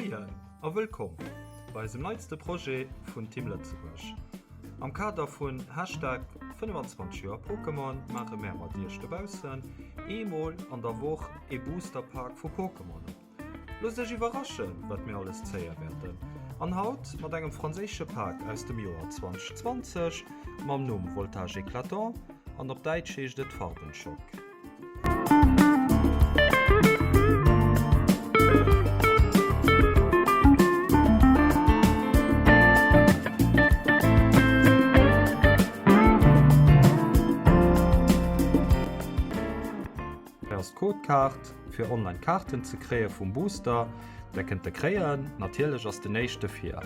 Moien a wëllkomm bei eisem neitste Projet vun Team Lëtzebuerg. Am Kader vun Hashtag 25 Joer Pokémon maache mär mat iech dobaussen eemol an der Woch ee Booster Pak vu Pokémon op. Loosst iech iwwerraschen, wat mir alles zéie wäerten. An haut mat engem franséische Pak aus dem Joer 2020 mam Numm Voltage Éclatant an op Däitsch heescht et Farbenschock. Hei ass d'Codekaart fir online Kaarten ze kréie vum Booster. Där kënnt der kréien. Natierlech ass den éischte fir.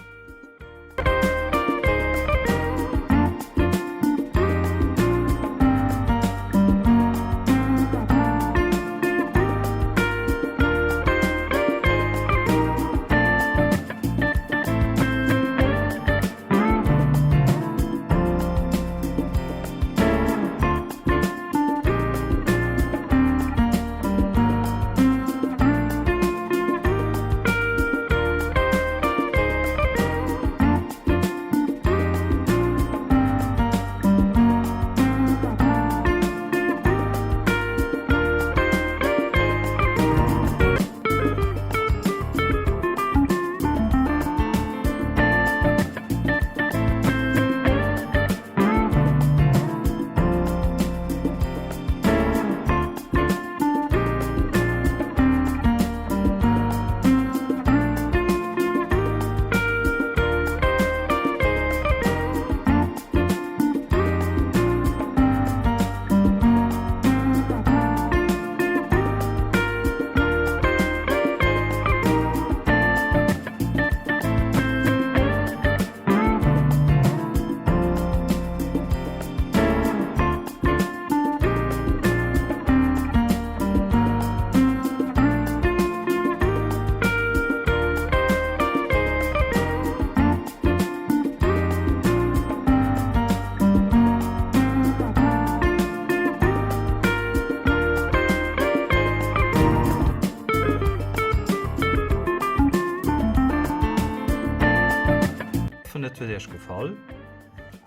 Hoffen et huet iech gefall.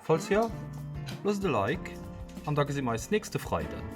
Falls jo, loosst e Like an da gesi mer eis nächste Freiden.